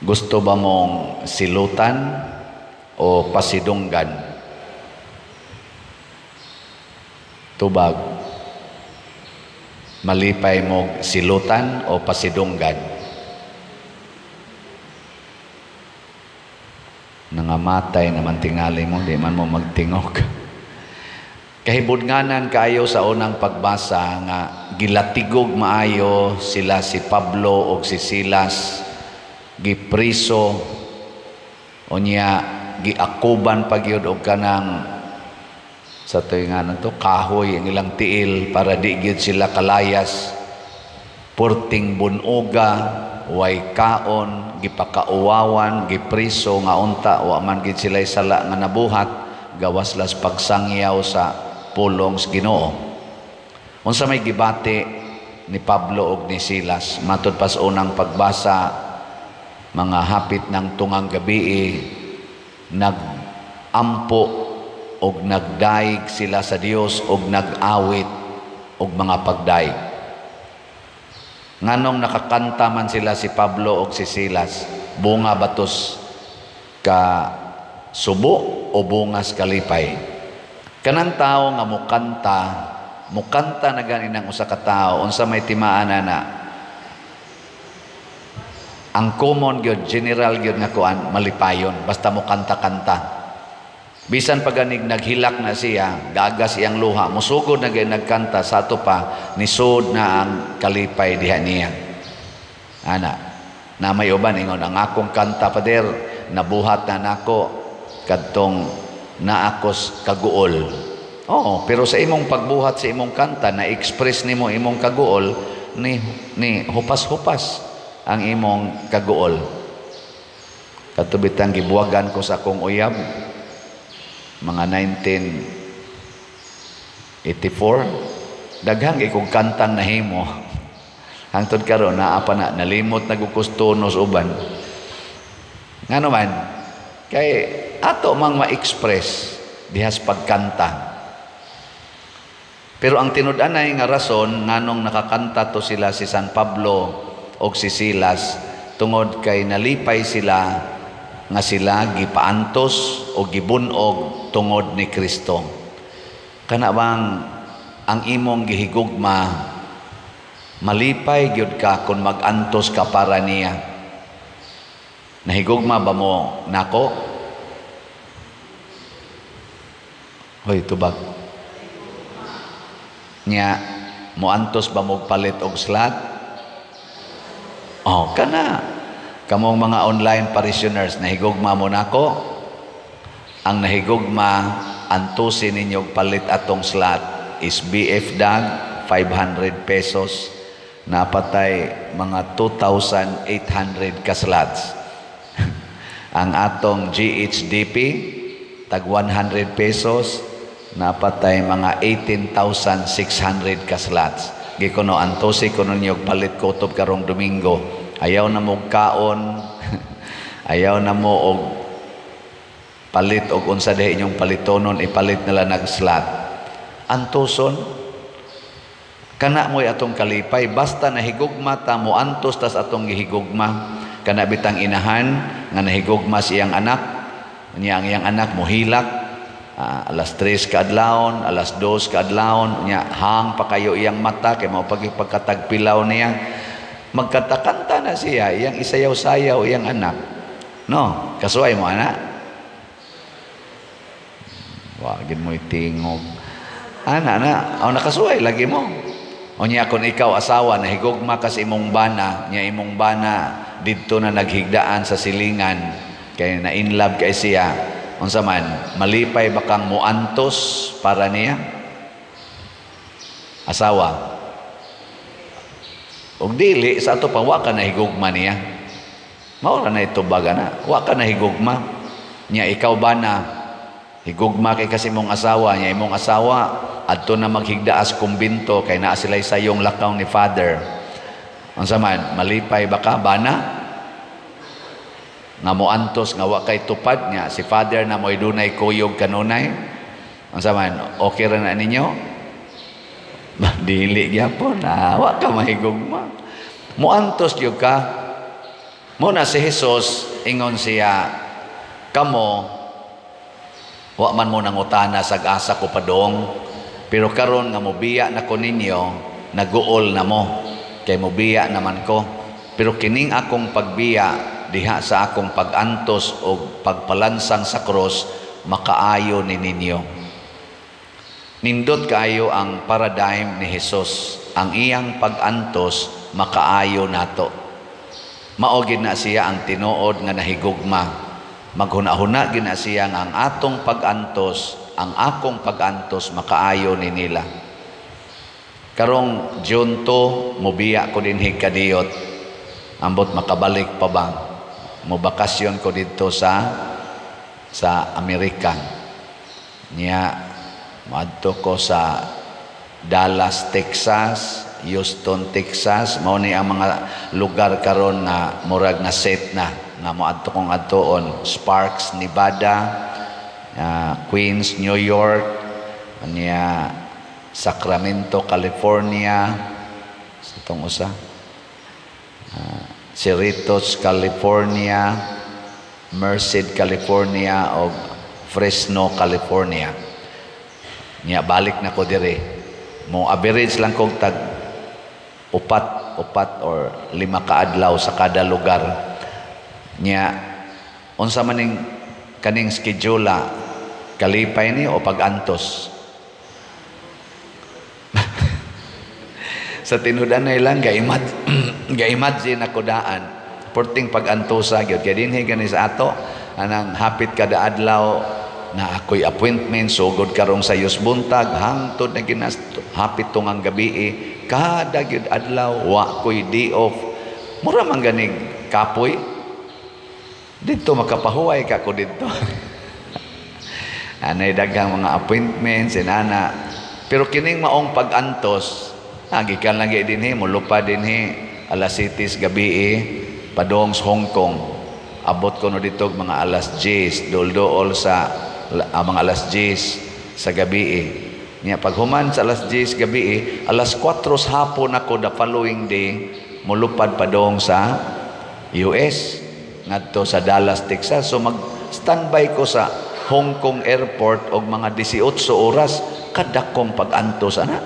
Gusto ba mong silutan o pasidunggan? Tubag. Malipay mo silutan o pasidunggan? Nangamatay naman tingali mo, di man mo magtingog. Kahibudnganan kaayo sa unang pagbasa nga gilatigog maayo sila si Pablo og si Silas, gipriso unya giakuban pagyud og kanang sa tuig nga to kahoy ang ilang tiil para di gyud sila kalayas. Purting bunuga, way kaon, gipakauwawan, gipriso nga unta wa man gid sila sala nga nabuhat, gawas las pagsangyaw sa pulong sa Ginoo. Unsa may gibati ni Pablo og ni Silas matud pas unang pagbasa, mga hapit ng tungang gabi, nagampo og nagdaig sila sa Dios og nag-awit og mga pagdaig. Nganong nakakanta man sila si Pablo og si Silas, bunga batos ka subo o bungas kalipay? Kanang tao nga mukanta, mukanta na gani ng usa ka tawo, unsa may timaan na ang common gyud, general gyud nga kuan, malipayon basta mo kanta-kanta. Bisan paganig naghilak na siya, gagas iyang luha, musugod na gyud nagkanta, sa ato pa nisud na ang kalipay diha niya. Ana, na may uban ingon ang akong kanta, pader, nabuhat na nako kadtong naakos kaguol. Oo, pero sa imong pagbuhat sa imong kanta, na-express nimo imong kaguol, ni hupas-hupas ang imong kaguol. Katubitang gibuwagan ko sa akong uyab mga 1984, daghang ikong kantang nahimo. Hangtod karon naa pa na, nalimot na gukustonos uban. Ngano man kay ato mang ma-express dihas pagkanta. Pero ang tinud-anay nga rason nganong nakakanta to sila si San Pablo og si Silas, tungod kay nalipay sila nga sila gipaantos o gibunog tungod ni Kristo. Kana bang ang imong gihigugma, malipay gyud ka kung magantos ka para niya? Nahigugma ba mo nako? Hoy, tubag. Nya, moantos ba mo palit og slot? Oh, kana. Kamong mga online parishioners, nahigugma mo nako? Ang nahigugma, antusin ninyo palit atong slot is BF Dag, 500 pesos. Napatay mga 2,800 ka slots. Ang atong GHDP, tag 100 pesos, napatay mga 18,600 ka slots. Gikuno, antusi kuno ninyo palit kutob karong Domingo. Ayaw na mo kaon, ayaw na mo og palit og unsa diha inyong palitonon, ipalit nila nag-slot. Antuson, kana mo'y atong kalipay, basta nahigugma ta mo antos tas atong gihigugma. Kana bitang inahan nga nahigugma siyang anak, niya ang iyang anak mohilak, alas 3 kaadlawon, alas 2 kaadlawon, niya hang pa kayo iyang mata kay mao pagkatagpilaw niya. Magkanta-kanta na siya, iyang isayaw-sayaw iyang anak. No, kasuay mo anak. Wa gid mo itingog. Ana na, aw nakasuay lagi mo. Unya kon ikaw asawa nahigugma ka sa imong bana, nya imong bana didto na naghigdaan sa silingan kay na in love kay siya. Unsa man, malipay ba kang moantos para niya? Asawa. Og dili sa ato pa wa ka nahigugma niya. Mao ra na itubag ana, wa ka nahigugma. Nya ikaw ba na higugma kay kasi imong asawa, nya imong asawa adto na maghigdaas kumbinto kay naa sila'y sayong lakaw ni Father. Unsa man, malipay ba ka bana? Nga moantos nga wa kay tupad nya si Father na mo'y dunay kuyog kanunay. Unsa man, okay ra na ninyo? Dili gyapon na wa ka mahigugma. Moantos gyud ka. Muna si Jesus, ingon siya, "Kamo, wa man mo nangutana sa asa ko padong, pero karon nga mobiya na ko ninyo, naguol na mo, kay mobiya naman ko. Pero kining akong pagbiya, diha sa akong pagantos o pagpalansang sa krus, makaayo ni ninyo." Nindot kaayo ang paradigm ni Jesus. Ang iyang pagantos, makaayo nato. Mao gid na siya ang tinuod nga nahigugma. Maghuna-huna gid na siya nga ang atong pagantos, ang akong pagantos, makaayo ni nila. Karong June 2, mobiya ko dinhi kadiyot. Ambot makabalik pa ba? Mobakasyon ko didto sa Amerika. Niya moadto ko sa Dallas, Texas, Houston, Texas. Mao ni ang mga lugar karon nga murag na set na nga moadto kong adtuon. Sparks, Nevada, Queens, New York, niya Sacramento, California, sa itong usa, Cerritos, California, Merced, California, o Fresno, California. Niya balik na ko dire. Mo average lang kog tag upat or 5 ka adlaw sa kada lugar. Niya unsa man ning kaning schedule, kalipay ni o pag-antos? Sa tinud-anay lang ga-imagine ako daan. Porting pag-antosa gyud kay dinhi gani sa ato anang hapit kada adlaw na ako'y appointment, sugod karong sa buntag hangtod na ginas hapit tungang gabi, kada gyud adlaw wa ko'y day off. Mura man ganig kapoy didto, makapahuway ka ko didto. Anay daghang mga appointments inana, pero kining maong pag-antos, gikan lang gyud dinhi, molupad dinhi alas 7 gabi padong sa Hong Kong. Abot ko no dito mga alas 10, dol-dool sa mga alas 10 sa gabi. Niya paghuman sa alas 10 gabi, alas 4 sa hapon ako the following day molupad padong sa US ngadto sa Dallas, Texas. So mag standby ko sa Hong Kong Airport og mga 18 oras, kadakong pag-antos ana.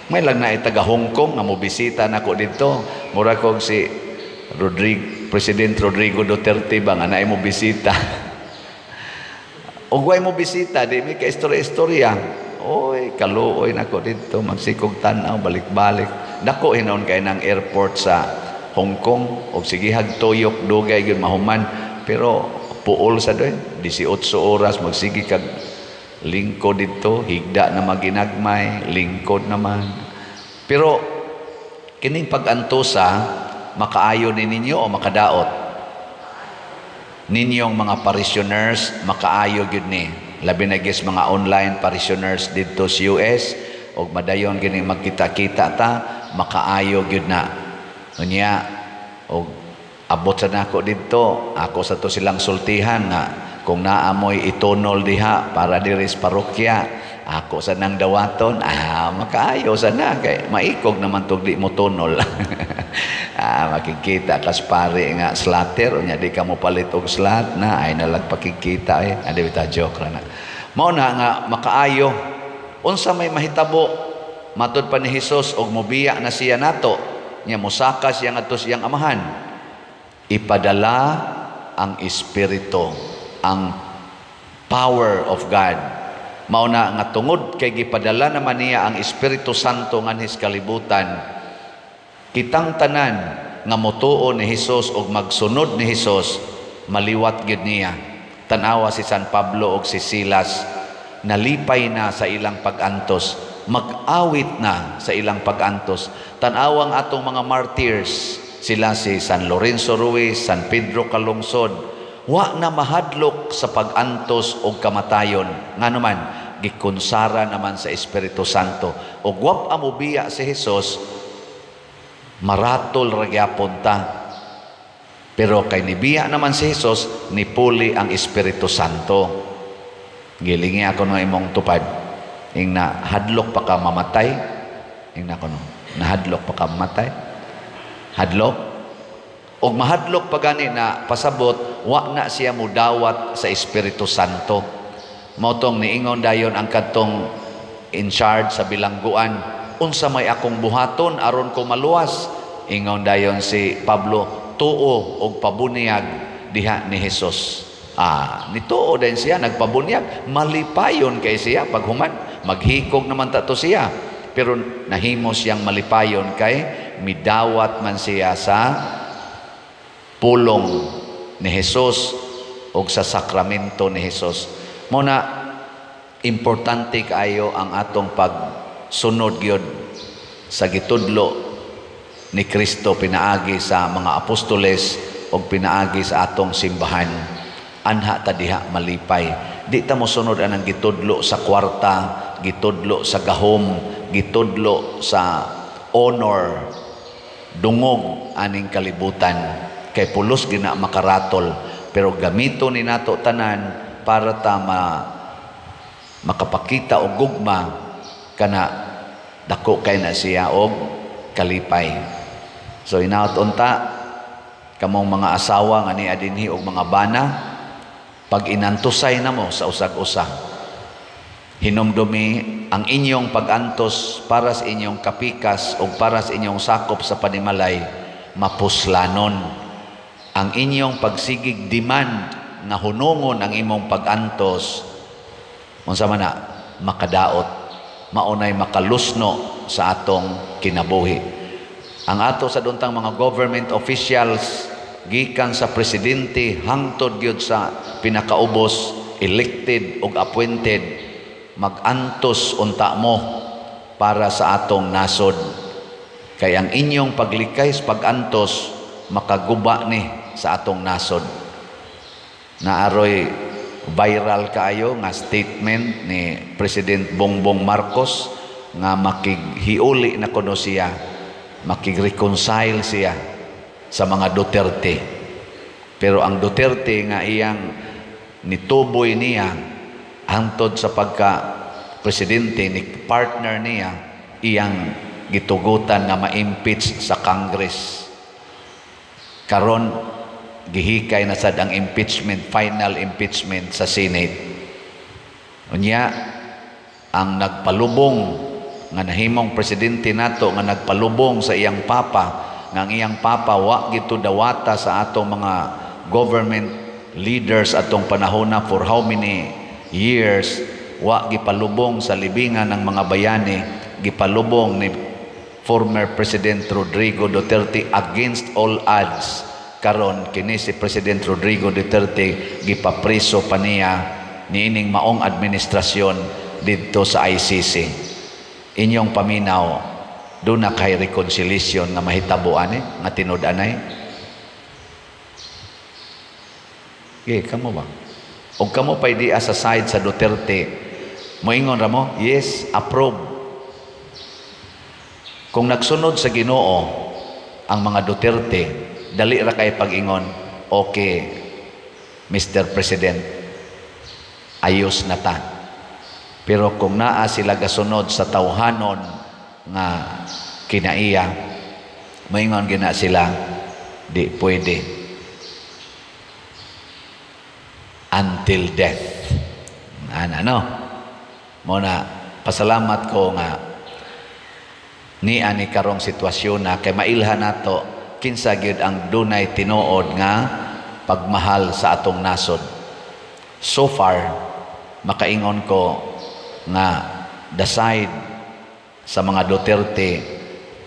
May lang na taga Hong Kong nga mobisita nako didto. Mura kog si President Rodrigo Duterte ba nga naay mo bisita. Og way mo bisita, di mi ka istorya-istorya. Oy, kaluoy nako didto, magsikog tan-aw, balik-balik. Dako hinon kay ng airport sa Hong Kong og sigihag tuyok, dugay gyud mahuman, pero puol sa doy 18 oras magsige kag lingkod didto, higda na maginagmay, lingkod naman. Pero kining pag-antosa, makaayo ni ninyo o makadaot? Ninyong mga parishioners, makaayo gyud ni. Labi na gis mga online parishioners didto sa US og madayon gini magkita-kita ta, makaayo gyud na. Unya og abot sa nako didto, ako sa to silang sultihan nga kung naamoy itunol diha para diri sa parokya, ako sa nang dawaton, makaayo sa na kay maikog naman tug di mo tunol. Makikita kas pare nga slatter, unya di ka mo palit og slat na ay nalag pakikita eh. Adi bita, joke ra na. Mao na nga makaayo. Unsa may mahitabo matud pa ni Hesus og mobiya na siya nato, nya mosaka siya ngadto siyang amahan. Ipadala ang Espiritu, ang power of God. Mao na nga tungod kay gipadala naman niya ang Espiritu Santo nganhis kalibutan, kitang tanan nga motuo ni Hesus og magsunod ni Hesus, maliwat gyud niya. Tan-awa si San Pablo og si Silas, nalipay na sa ilang pag-antos, mag-awit na sa ilang pag-antos. Tan-awa ang atong mga martyrs, sila si San Lorenzo Ruiz, San Pedro Calungsod, wa na mahadlok sa pag-antos og kamatayon. Ngano man, gikonsara naman sa Espiritu Santo. Og wap amubiya si Hesus, maratol ra gyapon ta. Pero kay nibiya naman si Hesus, nipuli ang Espiritu Santo. Gilingi ako ng imong tupad. Ing na hadlok pa ka mamatay. Ing na kono, nahadlok pa ka mamatay. Hadlok? Og mahadlok pa gani na pasabot wa na siya mudawat sa Espiritu Santo. Mao tong niingon dayon ang kadtong in charge sa bilangguan, "Unsa may akong buhaton aron ko maluwas?" Ingon dayon si Pablo, "Tuo og pabunyag diha ni Jesus." Ah, nituo din siya, nagpabunyag, malipayon kay siya paghuman, maghikog naman ta to siya. Pero nahimo siyang malipayon kay midawat man siya sa pulong ni Jesus o sa sakramento ni Jesus. Mao na importante kaayo ang atong pagsunod gyud sa gitudlo ni Kristo pinaagi sa mga apostoles o pinaagi sa atong simbahan. Anha ta diha malipay. Di ta mosunod anang gitudlo sa kwarta, gitudlo sa gahom, gitudlo sa honor, dungog aning kalibutan kay pulos gina makaratol, pero gamito ni nato tanan para ta makapakita og gugma kana dako kay na siya og kalipay. So inaot unta kamong mga asawa nga nia dinhi og mga bana, pag inantusay namo sa usag-usa, hinumdumi ang inyong pag-antos para sa inyong kapikas o para sa inyong sakop sa panimalay, mapuslanon. Ang inyong pagsigig demand nga hunungon ang imong pag-antos, unsa man na makadaot, maunay makalusno sa atong kinabuhi. Ang ato sa duntang mga government officials, gikan sa presidente hangtod gyud sa pinakaubos, elected ug appointed, magantos unta mo para sa atong nasod kay ang inyong paglikay sa pag-antos makaguba ni sa atong nasod. Naaroy viral kaayo nga statement ni President Bongbong Marcos nga makighiuli na kuno siya, makig-reconcile siya sa mga Duterte. Pero ang Duterte nga iyang nituboy niya hangtod sa pagka presidente ni partner niya, iyang gitugutan nga ma-impeach sa Congress. Karon gihikay na sad ang impeachment, final impeachment sa Senate. Unya ang nagpalubong nga nahimong presidente nato nga nagpalubong sa iyang papa, nga ang iyang papa wa gito dawata sa atong mga government leaders atong panahona for how many years, wa gipalubong sa libingan ng mga bayani, gipalubong ni former President Rodrigo Duterte against all odds. Karon kini si President Rodrigo Duterte gipapreso pa niya niining maong administrasyon didto sa ICC. Inyong paminaw, duna kay reconciliation nga mahitabo ani nga tinud-anay? Okay, kamo ba? Og kamo pa'y di sa side sa Duterte, moingon ra mo, "Yes, approve." Kung nagsunod sa Ginoo ang mga Duterte, dali ra kay pag-ingon, "Okay, Mr. President, ayos na ta." Pero kung naa sila gasunod sa tawhanon nga kinaiya, moingon gina sila, "Di pwede." Until death. Ana, no? Muna, pasalamat ko nga ni ani karong sitwasyon na kay mailhan nato kinsa gyud ang dunay tinuod nga pagmahal sa atong nasod. So far, makaingon ko nga the side sa mga Duterte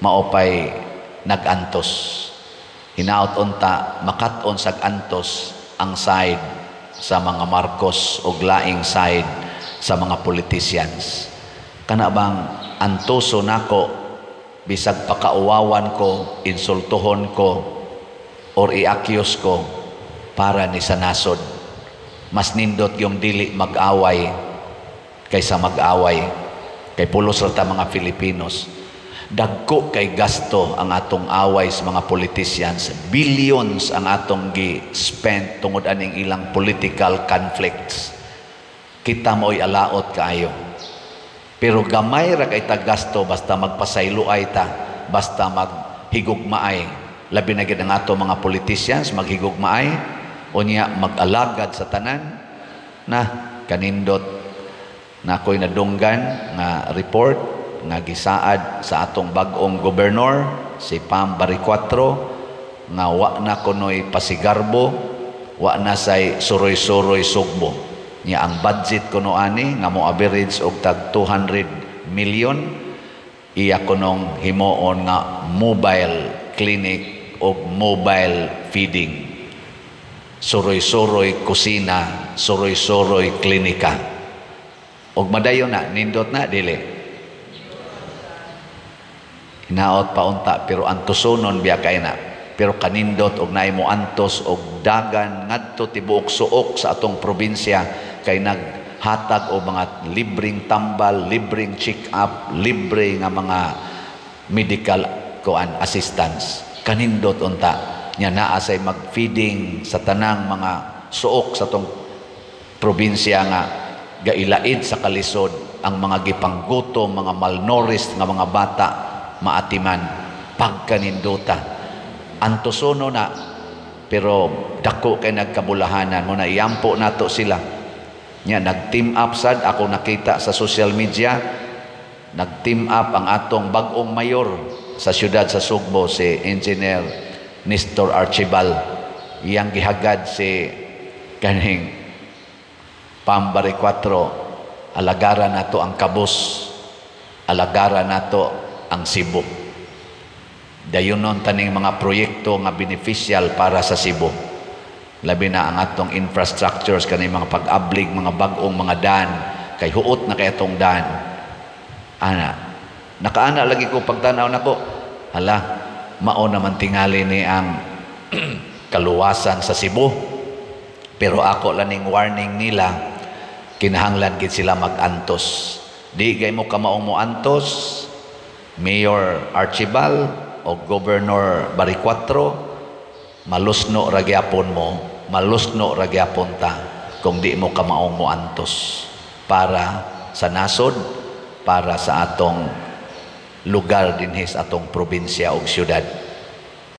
maupay nag-antos. Hinaot unta makat-on sag antos ang side sa mga Marcos o laing side sa mga politicians. Kana bang antoso nako bisag pakauwawan ko, insultuhon ko, or i-accuse ko para ni sa nasod. Mas nindot yung dili mag-away kaysa mag-away. Kay pulos ra ta mga Filipinos. Dagko kay gasto ang atong away sa mga politicians. Billions ang atong gi-spend tungod aning ilang political conflicts. Kita mo'y alaot kaayo. Pero gamay ra kay ta gasto basta magpasayloay ta, basta maghigugmaay Labi na gid ang ato mga politicians, maghigugmaay unya mag-alagad sa tanan na kanindot na ako'y nadunggan nga report nga gisaad sa atong bag-ong gobernador, si Pam Baricuatro, nga wa na kunoy pasigarbo, wa na say suroy-suroy Sugbo. Nya ang budget kuno ani nga mo average og tag 200 million, iya kunong himuon nga mobile clinic o mobile feeding, suroy-suroy kusina, suroy-suroy klinika. Og madayon na, nindot na dili? Hinaot pa unta, pero antusonon biya kay na. Pero kanindot og naay mo antos og dagan ngadto tibuok suok sa atong probinsya kay naghatag og mga libreng tambal, libreng check-up, libre nga mga medical kuan assistance. Kanindot unta nya naa say mag-feeding sa tanang mga suok sa atong probinsya nga gailaid sa kalisod ang mga gipanggutom, mga malnourished nga mga bata maatiman. Pagkanindota, antusono na, pero dako kay nagkabulahanan mo na iampo nato sila. Nya nag-team up sad, ako nakita sa social media, nag-team up ang atong bag-ong mayor sa siyudad sa Sugbo, si Engineer Nestor Archibald. Iyang gihagad si kaning Pam Baricuatro, alagaran nato ang Kabus, alagaran nato ang Cebu, dayunon taning mga proyekto nga beneficial para sa Cebu, labi na ang atong infrastructures, kaning mga pag-ablig mga bag-ong mga daan, kay huot na kay atong daan ana. Nakaana lagi ko pagtanaw nako, hala, mao naman tingali ni ang kaluwasan sa Cebu. Pero ako laning warning nila, kinahanglan gid sila mag-antos. Di gay mo kamaong mo antos, Mayor Archibald o Governor Baricuatro, malusno ra gyapon mo, malusno ra gyapon ta kung di mo kamaong mo antos para sa nasod, para sa atong lugar dinhi sa atong probinsya ug syudad.